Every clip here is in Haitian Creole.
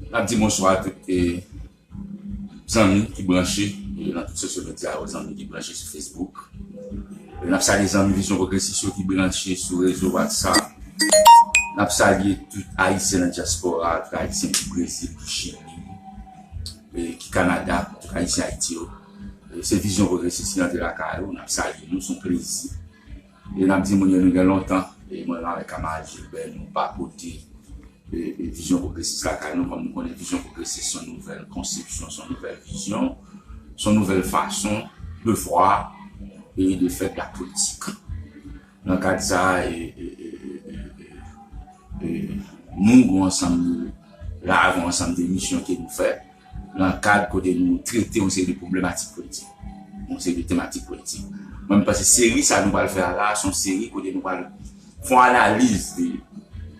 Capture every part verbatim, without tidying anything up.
N ap di bonswa a tout e, zanmi ki branche e, nan tout sosyo medya yo, zanmi ki branche sou Facebook. E, n ap salye zanmi Vizyon Pwogresis yo ki branche sou rezo WhatsApp. N ap salye tout Ayisyen nan dyaspora, tout Ayisyen ki Brezil, ki Chili, e, ki Kanada, tout Ayisyen Ayiti yo. E, se Vizyon Pwogresis ki antre lakay ou, n ap salye nou, se yon plezi. E n ap di moun yo nou gen lontan, e mwen menm avèk kamarad Gilbert, nou pa pote e, e, Vizyon Pwogresis lakay nou, kòm nou konnen Vizyon Pwogresis se yon nouvèl konsepsyon, se yon nouvèl vizyon, se yon nouvèl fason de voir et de faire de la politique. Nan kad sa a, e, e, e, e, e, e, nou gen yon ansanm de, la gen yon ansanm de misyon ke nou fè nan kad kote nou trete yon seri de pwoblematik politik, yon seri de tematik politik. Mwen, m panse seri sa nou pral fè a la, se yon seri kote nou pral fè yon analiz de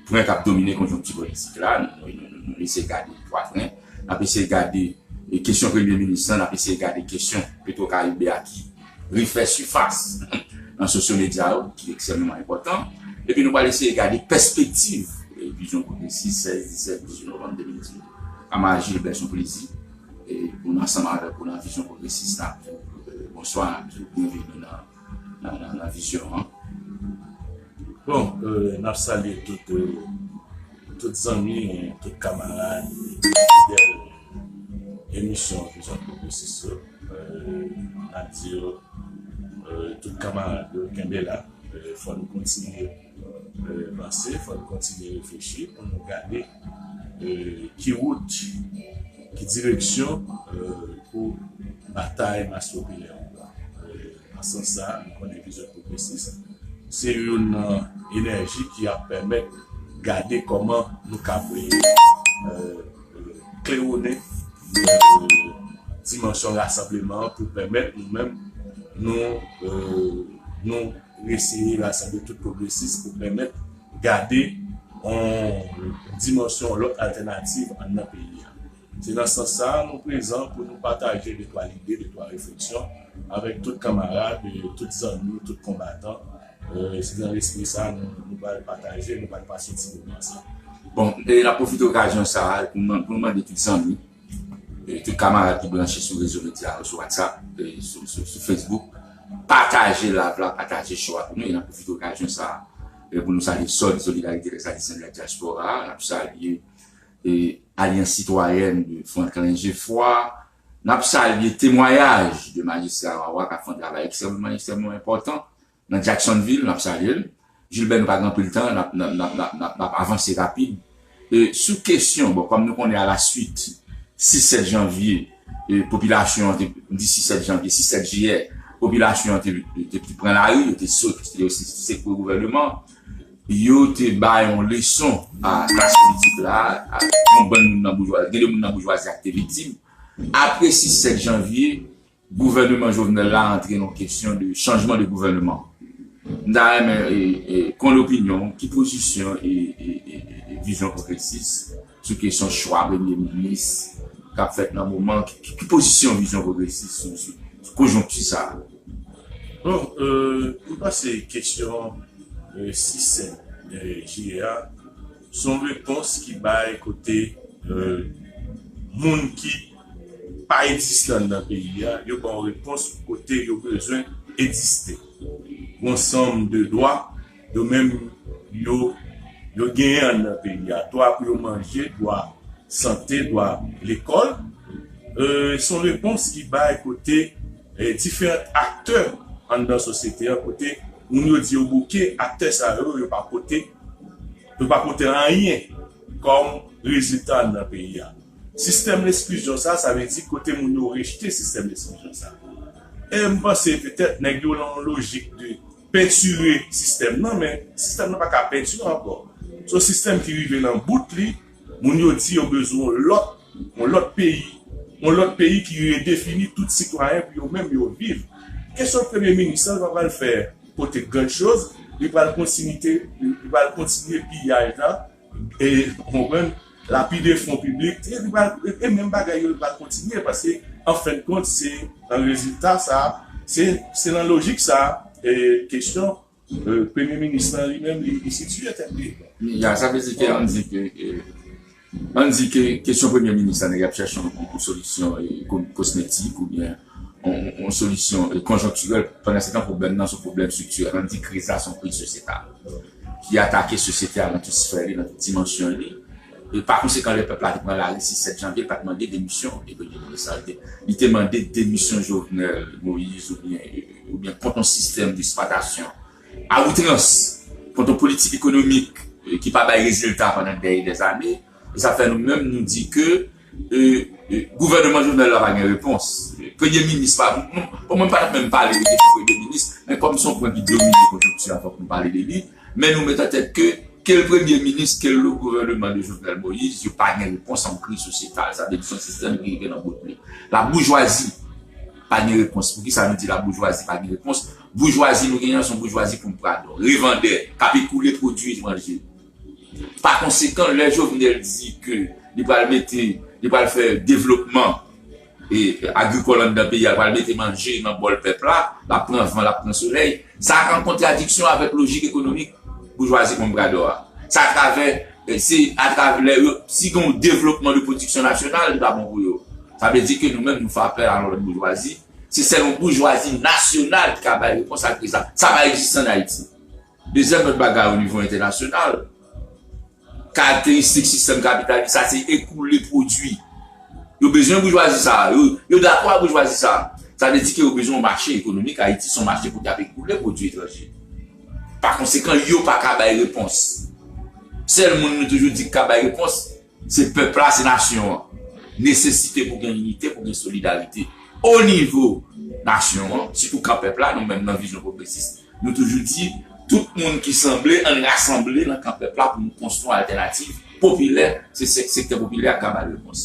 pwen k ap domine konjonkti politik la. Nou, nou, nou, nou eseye gade twa pwen. N ap eseye gade e, kesyon premye minis lan, n ap eseye gade kesyon Petwokaribe a ki refè sifas nan sosyo medya yo, ki ekstrèmeman enpòtan. Epi nou pral eseye gade pèspektiv e, Vizyon Pwogresis, sèz, disèt, dizuit novanm de mil dizuit. Kamarad Gilbert, se yon plezi e, pou n ansanm avèk ou nan Vizyon Pwogresis la. E, bonswa, byenveni nan, nan, nan, nan vizyon an. Bon, e, n ap salye tout, e, tout zanmi, tout kamarad, tout fidèl emisyon Vizyon Pwogresis yo. E, n ap di yo, e, tout kamarad yo, kenbe la. E, fò nou kontinye, e, vanse, fò nou kontinye reflechi pou nou gade, e, ki wout, ki direksyon, e, pou batay mas popilè yo pran. E, nan sans sa, nou konnen Vizyon Pwogresis se youn nan enèji ki ap pèmèt gade kòman nou ka, e, e, klewonnen, e, dimansyon rasanbleman an pou pèmèt nou menm, nou, e, nou eseye rasanble tout pwogresis pou pèmèt gade yon dimansyon, yon lòt altènativ anndan peyi a. Se nan sans sa a, nou prezan pou nou pataje de twa lide, de twa refleksyon avèk tout kanmarad, e, tout zanmi, tout konbatan. E, se nan lespri sa a nou, nou pral pataje, nou pral pase ti moman sa. Bon, e n ap pwofite okazyon sa a pou nou, pou nou mande tout zanmi, e, tout kanmarad ki branche sou rezo medya yo, sou WhatsApp, e, sou, sou, sou Facebook, pataje live la, pataje show a pou nou. E n ap pwofite okazyon sa a, e, pou nou salye Sòl Solidarité des Haïtiens de la Diaspora, n ap salye e, Alyans Sitwayèn de Franklin Geffroy. N ap salye temwayaj de Majistra Wawa k ap fè yon travay ekstrèmeman, ekstrèmeman enpòtan nan Jacksonville, n ap salye l. Gilbert, nou pa gen anpil tan, n ap, n ap, n ap, n ap, n ap, n ap avanse rapid. E, sou kesyon, bon, kòm nou konnen a la suit, sis sèt janvye, e, popilasyon an te, m di sis sèt janvye, sis sèt jiyè, popilasyon an te, te, te pran lari, yo te sot, yo te sekwe gouvèneman. Yo te bay yon leson a klas politik la, a yon bann moun nan boujwazi, gen de moun nan boujwazi a ki te viktim. Apre sis sèt janvye, gouvèneman Jovenel la antre nan kesyon de chanjman de gouvèneman. M ta renmen, e, e, konn opinyon w, ki pozisyon e, e, e, e, e vizyon pwogresis sou kesyon chwa premye minis k ap fèt nan moman, ki, ki, ki pozisyon vizyon pwogresis sou, sou, sou konjonkti sa a? Bon, e, m panse kesyon, e, sis sèt, e, jiyè a, se yon repons ki bay kote, e, moun ki pa egziste anndan peyi a, yo ba yon repons kote yo bezwen egziste. Yon ansanm de dwa, yo menm, yo, yo genyen anndan peyi a. Dwa pou yo manje, dwa sante, dwa lekòl. E, se yon repons ki bay kote, e, diferan aktè anndan sosyete a, kote moun yo di yo bouke, aktè sa yo, yo pa pote, yo pa pote anyen kòm rezilta anndan peyi a. Sistèm lesklizyon sa, sa vle di kote moun yo rejte sistèm lesklizyon sa. E m panse petèt nèg yo nan yon lojik de pentire sistèm nan, men sistèm nan pa ka pentire ankò. Se yon sistèm ki rive nan bout li, moun yo di yo bezwen yon lòt, yon lòt peyi, yon lòt peyi ki redefini tout sitwayen pou yo menm yo viv. Kesyon premye minis lan, li pa pral fè pote gran choz, li pral kontinite, li pral kontinye piyaj la, e, w konprann, lapide fon piblik, e, li pral, e, e menm bagay yo, li pral kontinye, paske, an fen de kont, se nan rezilta sa, se, se nan lojik sa, e, kesyon, e, premye minis lan li menm, li, li sitiye tèt li. Ya, sa vle di ke ann di ke, e, Ann di ke kesyon premye minis la, nèg y ap chèche yon, yon solisyon e, ko- kosmetik oubyen yon, yon, yon solisyon e, konjonktirèl. Pandan se tan, pwoblèm nan se yon pwoblèm striktirèl. Ann di kriz la se yon kriz sosyetal ki atake sosyete a nan tout sfè li, nan tout dimansyon li. E pa konsekan, lè pèp la te pran lari sis sèt janvye, li pa t mande demisyon e premye minis la. Li te, li te mande demisyon Jovenel Moïse oubyen, oubyen kont yon sistèm de eksplwatasyon a outrans, kont yon politik ekonomik e, ki pa bay rezilta pandan dèyè dèzane. E sa fè nou menm, nou di ke e, e, gouvènman Jovenel la pa gen repons. Premye minis pa, nou, bon, mwen pa t ap menm pale de kesyon premye minis, men kòm se yon pwen ki domine konjonkti a, fòk nou pale de li. Men nou met an tèt ke, ke l premye minis, ke l le gouvènman de Jovenel Moïse, yo pa gen repons a yon kriz sosyetal. Sa vle di se yon sistèm ki rive nan bout li. Laboujwazi pa gen repons. Poukisa nou di laboujwazi pa gen repons? Boujwazi nou genyen an se yon boujwazi konpradò, revandè, k ap ekoule pwodui etranje. Pa konsekan, lè Jovenel di ke li pral mete, li pral fè devlopman e agrikòl anndan peyi a, li pral mete manje nan bòl pèp la, l ap pran van, l ap pran solèy, sa an kontradiksyon avèk lojik ekonomik boujwazi konpradò a. Sa atravè, e, se atravè lè yo, si gen yon devlopman de pwodiksyon nasyonal, li pa bon pou yo. Sa vle di ke nou menm, nou fè apèl a yon lòt boujwazi. Se sèl yon boujwazi nasyonal ki ka bay repons a kriz la. Sa pa egziste ann Ayiti. Dezyèm lòt bagay, o nivo entènasyonal, karakteristik sistèm kapitalis sa se ekoule pwodui. Yo bezwen boujwazi sa a. Yo, yo dakò ak boujwazi sa a. Sa vle di ke yo bezwen yon mache ekonomik. Ayiti se yon mache pou y ap ekoule pwodui etranje. Pa konsekan, yo pa ka bay repons. Sèl moun nou toujou di ki ka bay repons, se pèp la, se nasyon an. Nesesite pou gen inite, pou gen solidarite. O nivo nasyon an, sitou kan pèp la, nou menm nan vizyon pwogresis, nou toujou di, tout moun ki sanble, ann rasanble nan kan pèp la pou nou konstwi yon altènativ popilè, se sè- sektè popilè a k ka ba l repons.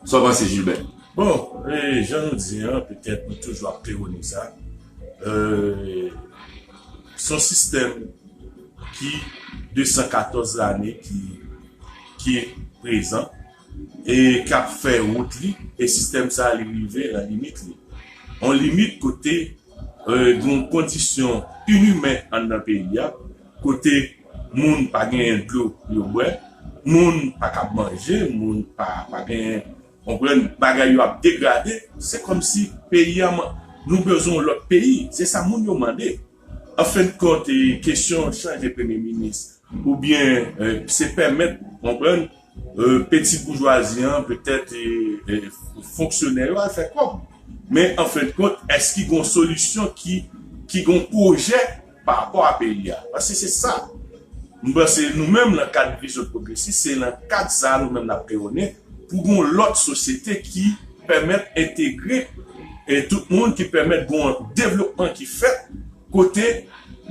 Sa w panse, Gilbert? Bon, e, jan nou di an, petèt nou toujou ap klewone sa. E, se yon sistèm ki de san katòz lane ki, ki prezan e k ap fè wout li, e sistèm sa a li rive nan limit li. Yon limit kote, e, gen yon kondisyon inimen anndan peyi a, kote moun pa genyen dlo pou yo bwè, moun pa kab manje, moun pa, pa genyen, konprann, bagay yo ap degrade, se kòmsi peyi a, man- nou bezwen yon lòt peyi, se sa moun yo mande. An fen de kont, e, kesyon chanje premye minis, oubyen, e, se pèmèt, konprann, e, peti boujwazi an, petèt, e, e, fonksyonè yo al fè kòb. Men, an fen de kont, èske gen yon solisyon ki, ki gen yon pwojè pa rapò a peyi a? Paske se sa. M panse nou menm, nan kad vizyon pwogresis, se nan kad sa a nou menm n ap klewonnen pou gen yon lòt sosyete ki pèmèt entegre, e, tout moun, ki pèmèt gen yon devlopman ki fèt kote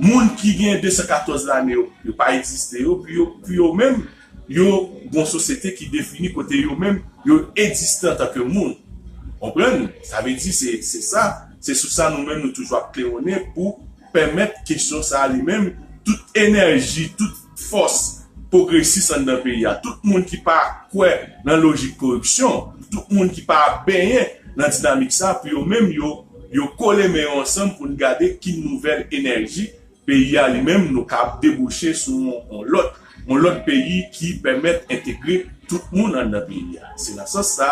moun ki gen de san katòz lane yo, yo pa egziste yo, pou yo, pou yo menm, yo gen yon sosyete ki defini kote yo menm, yo egziste antanke moun. Konprann? Sa vle di, se, se sa, se sou sa nou menm nou toujou ap klewonnen pou pèmèt kesyon sa a li menm, tout enèji, tout fòs pwogresis anndan peyi a, tout moun ki pa kwè nan lojik koripsyon, tout moun ki pa benyen nan dinamik sa, pou yo menm yo, yo kole men yo ansanm pou n gade ki nouvèl enèji peyi a li menm nou kab debouche sou yon, yon lòt, yon lòt peyi ki pèmèt entegre tout moun anndan peyi a. Se nan sans sa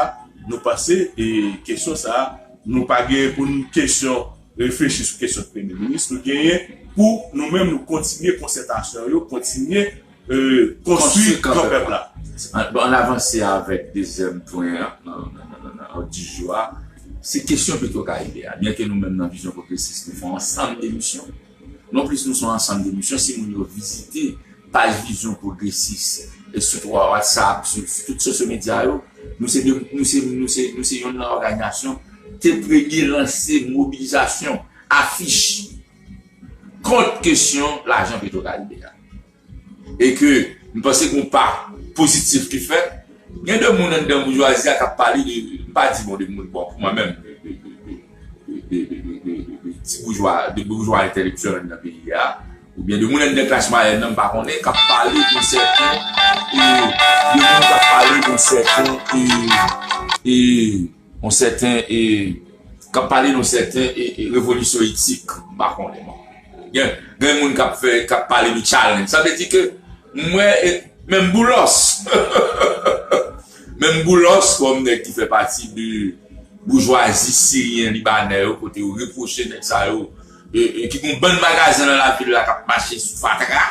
nou panse e kesyon sa nou pa gen pou n kesyon reflechi sou kesyon premye minis, nou genyen pou nou menm nou kontinye konsètasyon yo, kontinye e, konstwi kan pèp la. An, bon, ann avanse avèk dezyèm pwen an nan, nan, nan, nan, nan òd di jou a. Se kesyon Petwokaribe a. Byenke nou menm nan vizyon pwogresis, nou fè yon ansanm demisyon. Non plis nou se yon ansanm demisyon, si moun yo vizite paj vizyon pwogresis e sou WhatsApp, sou, sou tout sosyo medya yo, nou se, de, nou se, nou se, nou se youn nan òganizasyon te premye lanse mobilizasyon, afich kont kesyon lajan Petwokaribe a. E ke m panse gen yon pa pozitif ki fèt. Gen de moun anndan boujwazi a k ap pale de, m pa di bon de moun, bon, pou mwen menm, de, de ti boujwa, de boujwa entèlektyèl anndan peyi a, oubyen de moun anndan klas mwayèn nan, m pa konnen, k ap pale de sèten, e, de moun k ap pale de sèten, e, e, yon sèten, e, k ap pale yon sèten, e, e, revolisyon etik, m pa konnen, bon. Gen, gen moun k ap fè, k ap pale de challenge. Sa vle di ke m wè, e, menm Boulos, Menm Boulos, kòm nèg ki fè pati de boujwazi siryen libanè yo, kote yo repwoche nèg sa yo, e, e, ki gon bann magazen nan lavil la k ap mache sou fatra,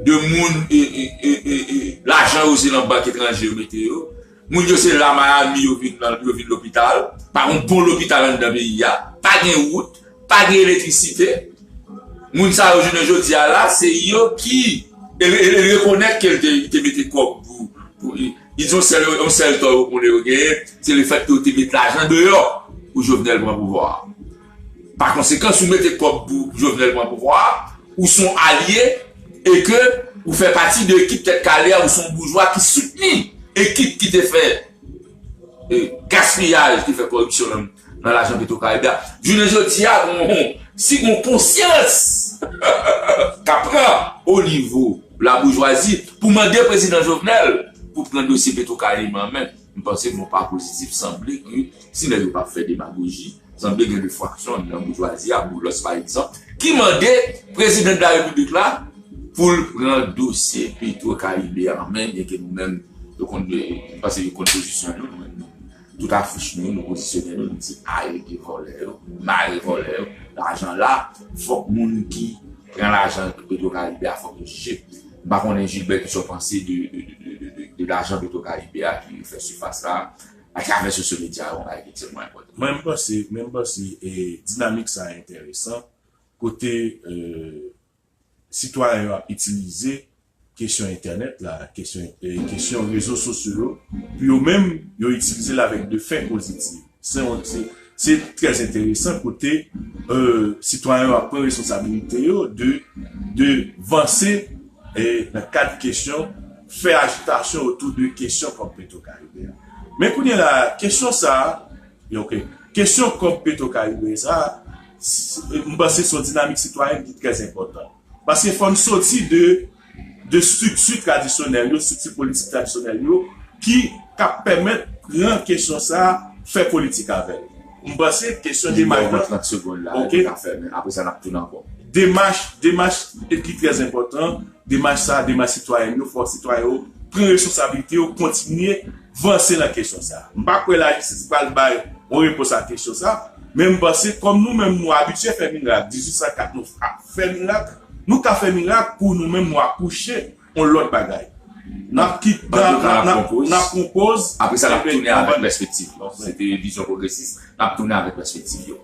de moun, e, e, e, e, e, lajan yo se nan bank etranje yo mete yo. Moun yo se la Miami yo vin nan, yo vin lopital. Pa gon bon lopital anndan peyi a. Pa gen wout, pa gen elektrisite. Moun sa yo jounen jodi a la, se yo ki, e, e, e rekonèt ke l te, te mete kòb pou, pou, li di yon sèl, yon sèl tò yo konnen yo genyen, se lefèt ke yo te met lajan deyò pou Jovenel pran pouvwa a. Pa konsekan, si w mete kòb pou Jovenel pran pouvwa a, ou se yon alye e ke ou fè pati de ekip Tèt Kale a, ou se yon boujwa ki soutni ekip ki te fè e, gaspiyaj, ki fè kòripsyon nan, nan lajan Petro Karibe a. Jounen jodi a, gon, si gon konsyans k ap pran o nivo laboujwazi pou mande prezidan Jovenel pou pran dosye Petro Karibe an men, m panse gon pa pozitif. Sanble ke si nèg yo p ap fè demagoji, sanble gen de fraksyon anndan boujwazi a, Boulos pa egzanp, ki mande prezidan de la repiblik la pou l pran dosye Petro Karibe an men, byenke nou menm, yo konn, m panse yo konn pozisyon nou, nou menm, nou, tout afich nou, nou pozisyone nou, nou di arete vòlè yo, mare vòlè yo, lajan la, fòk moun ki pran lajan Petro Karibe a, fòk yo jije. M pa konnen Gilbert ki sa w panse de, de, de, de, de, de lajan Petro Karibe a ki fè sifas la, atravè sosyo medya yo, yon bagay ki ekstrèmman enpòtan. Mwen, m panse, mwen, m panse, e, dinamik sa a enteresan, kote, e, sitwayen yo ap itilize kesyon entènèt la, kesyon, e, kesyon rezo sosyo yo, pou yo menm, yo itilize l avèk de fen pozitif. Se yon, se, se trè enteresan kote, e, sitwayen yo ap pran responsabilite yo de, de vanse, e, nan kad kesyon, fè ajitasyon otou de kesyon kòb Petro Karibe a. Men kounye la, kesyon sa a, ok, kesyon kòb Petro Karibe sa a, s-, m panse se yon dinamik sitwayèn ki trè enpòtan. Paske fò n soti de, de estrikti tradisyonèl yo, estrikti politik tradisyonèl yo, ki, k ap pèmèt pran kesyon sa a, fè politik avè l. M panse kesyon demach lan, trant segonn la, ok, nou ka fèmen. Apre sa, n ap tounen ankò. Demach, demach ki trè enpòtan, demach sa a, demach sitwayèn yo, fò sitwayen yo pran responsablite yo, kontinye vanse nan kesyon sa a. M pa kwè lajistis pral bay yon repons a kesyon sa a, men m panse kòm nou menm nou abitye fè mirak, dizuit san kat nou ap fè mirak, nou ka fè mirak pou nou menm nou akouche yon lòt bagay. N ap kit, n ap, n ap, n ap, n ap pran poz. Apre sa, n ap tounen avèk pèspektiv yo. Se te vizyon pwogresis, n ap tounen avèk pèspektiv yo.